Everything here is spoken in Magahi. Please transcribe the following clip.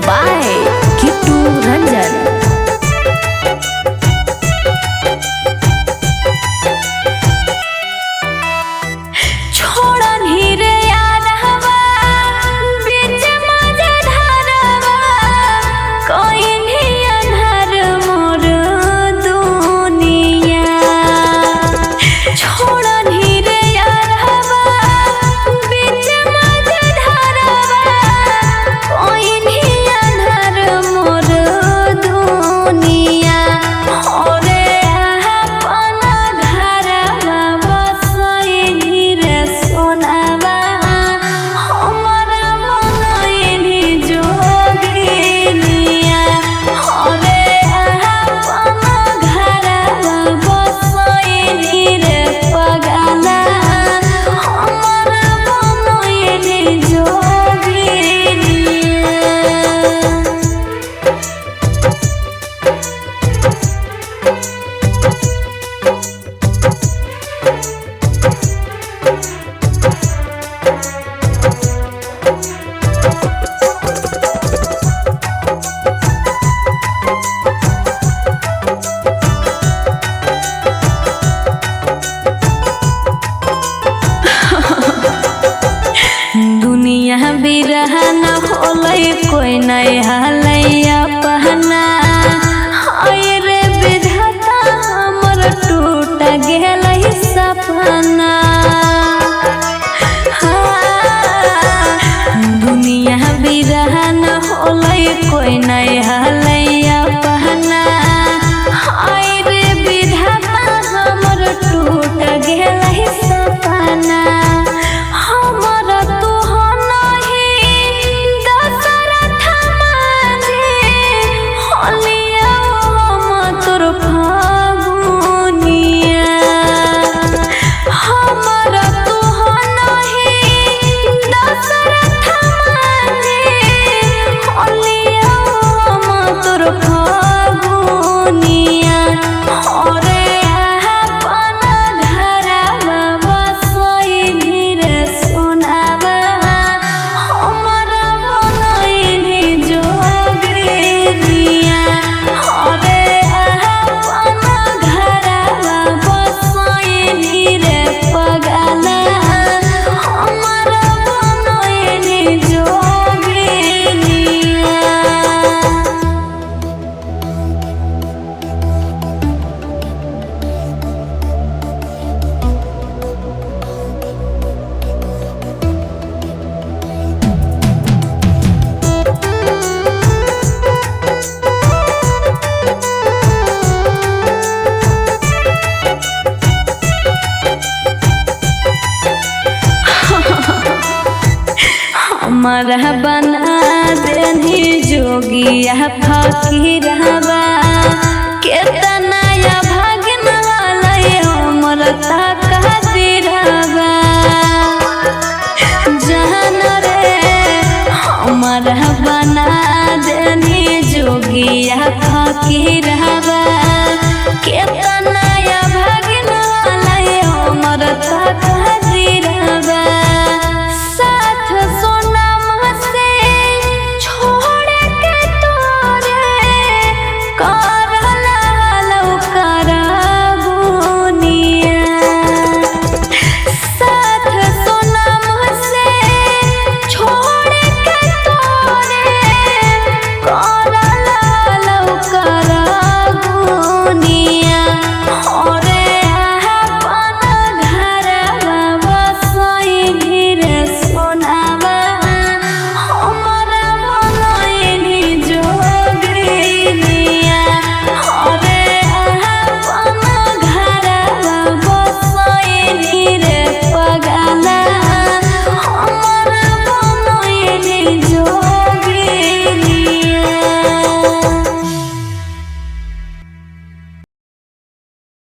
बाय किट्टू रंजन। छोड़न ही रे यारवा बीच माझे धारवा, कोई नहीं अन्हार मोर दुनिया। छोड़न ही रे यारवा बीच माझे धारवा, कोई नहीं अन्हार मोर दुनिया। ओरे अपना घरवा बसैनी रे सोनावा, हमरा मनैनी जोगिनिया। ओरे अपना घरवा बसैनी रे पगला, हमरा मनैनी जोगिनिया। दुनिया बिरह न होलै कोई नहीं हलैया पहना। हाय रे विधाता हमर टूट गेलै सपना। हाँ, दुनिया बिरह न होलै कोई नहीं हलैया पहना। हाय रे विधाता हमर टूट गेलै सपना। हमर तोह नहीं दशरथ माझे, होलिया हम तोर फागुनिया। हमर तोह नहीं दशरथ माझे, होलिया हम तोर फागुनिया। ओरे अपना घरवा बसैनी रे सोनावा, हमरा मनैनी जोगिनिया। ओरे अपना घरवा बसैनी रे पगला, हमरा मनैनी जोगिनिया। हमरा बना देनी जोगिया फकीरवा, केतना या भागन वाला हमर तकदीरवा। जहन रे हमरा बना देनी जोगिया फकीरवा, केतना